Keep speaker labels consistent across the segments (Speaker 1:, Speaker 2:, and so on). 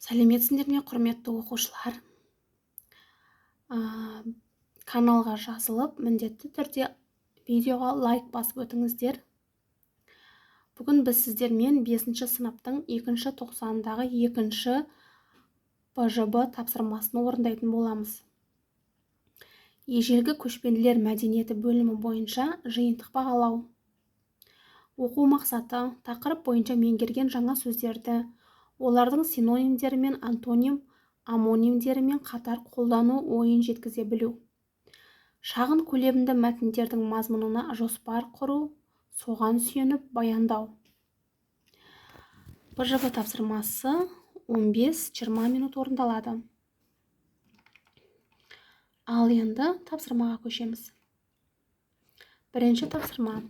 Speaker 1: Сәлеметсіңдер ме, құрметті оқушылар! Каналға жазылып, міндетті түрде видеоға лайк басып өтіңіздер. Бүгін біз сіздермен 5 сыныптың екінші тоқсанындағы екінші БЖБ тапсырмасын орындайтын боламыз. Ежелгі көшпенділер мәдениеті бөлімі бойынша жиынтық бағалау. Оқу мақсаты: тақырып бойынша меңгерген жаңа сөздерді олардың синонимдері мен антоним, омонимдерімен қатар қолдану ойын жеткізе білу. Шағын көлемді мәтіндердің мазмұнына жоспар құру, соған сүйеніп баяндау. БЖБ тапсырмасы 15-20 минут орындалады. Ал енді тапсырмаға көшеміз. Бірінші тапсырма.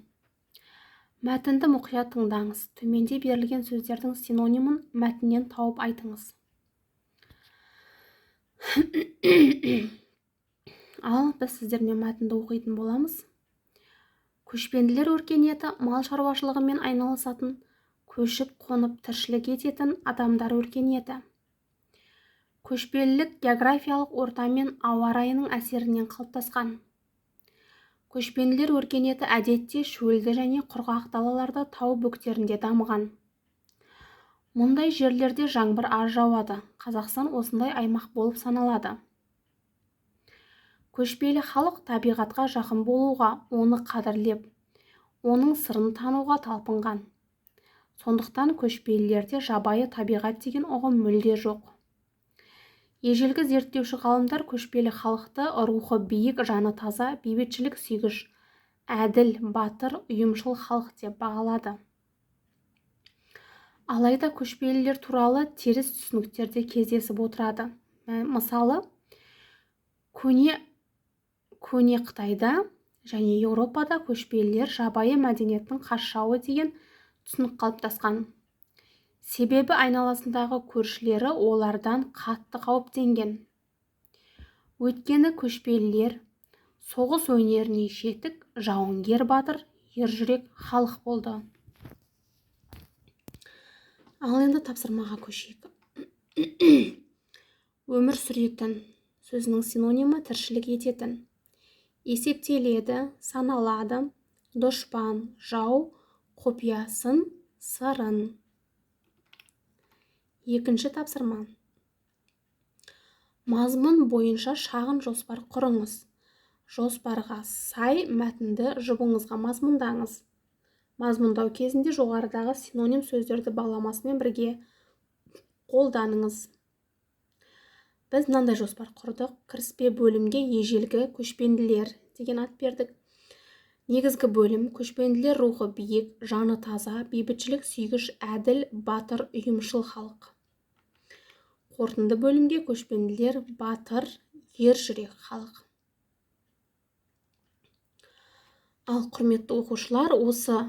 Speaker 1: Мәтінді мұқият тыңдаңыз. Төменде берілген сөздердің синонимін мәтіннен тауып айтыңыз. Ал біз сіздермен мәтінді оқитын боламыз. Көшпенділер өркениеті мал шаруашылығымен айналысатын, көшіп қонып тіршілік ететін адамдар өркениеті. Көшпелілік географиялық орта мен ауа райының әсерінен қалыптасқан. Көшпенділер өркениеті әдетте шөлді және құрғақ далаларда, тау бөктерінде дамыған. Мұндай жерлерде жаңбыр аз жауады. Қазақстан осындай аймақ болып саналады. Көшпелі халық табиғатқа жақын болуға, оны қадірлеп, оның сырын тануға талпынған. Сондықтан көшпелілерде жабайы табиғат деген ұғым мүлде жоқ. Ежелгі зерттеуші ғалымдар көшпелі халықты рухы биік, жаны таза, бейбітшілік сүйгіш, әділ, батыр, ұйымшыл халық деп бағалады. Алайда көшпелілер туралы теріс түсініктер де кездесіп отырады. Мысалы, көне Қытайда және Еуропада көшпелілер жабайы мәдениеттің қас жауы деген түсінік қалыптасқан. Себебі айналасындағы көршілері олардан қатты қауіптенген. Өйткені көшпелілер соғыс өнеріне жетік, жауынгер батыр, ержүрек халық болды. Ал енді тапсырмаға көшейік. Өмір сүретін сөзінің синонимі тіршілік ететін. Есептеледі, саналады, дұшпан, жау, құпиясын, сырын. Екінші тапсырма. Мазмұн бойынша шағын жоспар құрыңыз. Жоспарға сай мәтінді жұбыңызға мазмұндаңыз. Мазмұндау кезінде жоғарыдағы синоним сөздерді баламасымен бірге қолданыңыз. Біз мынандай жоспар құрдық. Кіріспе бөлімге «Ежелгі көшпенділер» деген ат бердік. Негізгі бөлім: көшпенділер рухы биік, жаны таза, бейбітшілік сүйгіш, әділ, батыр, ұйымшыл халық. Қорытынды бөлімге: көшпенділер батыр, ержүрек халық. Ал, құрметті оқушылар, осы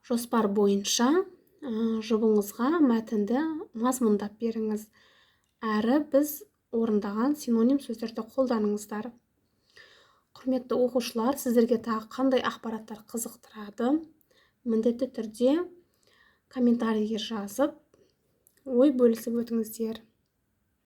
Speaker 1: жоспар бойынша жұбыңызға мәтінді мазмұндап беріңіз. Әрі біз орындаған синоним сөздерді қолданыңыздар. Құрметті оқушылар, сіздерге тағы қандай ақпараттар қызықтырады? Міндетті түрде комментарийге жазып, ой бөлісіп өтіңіздер.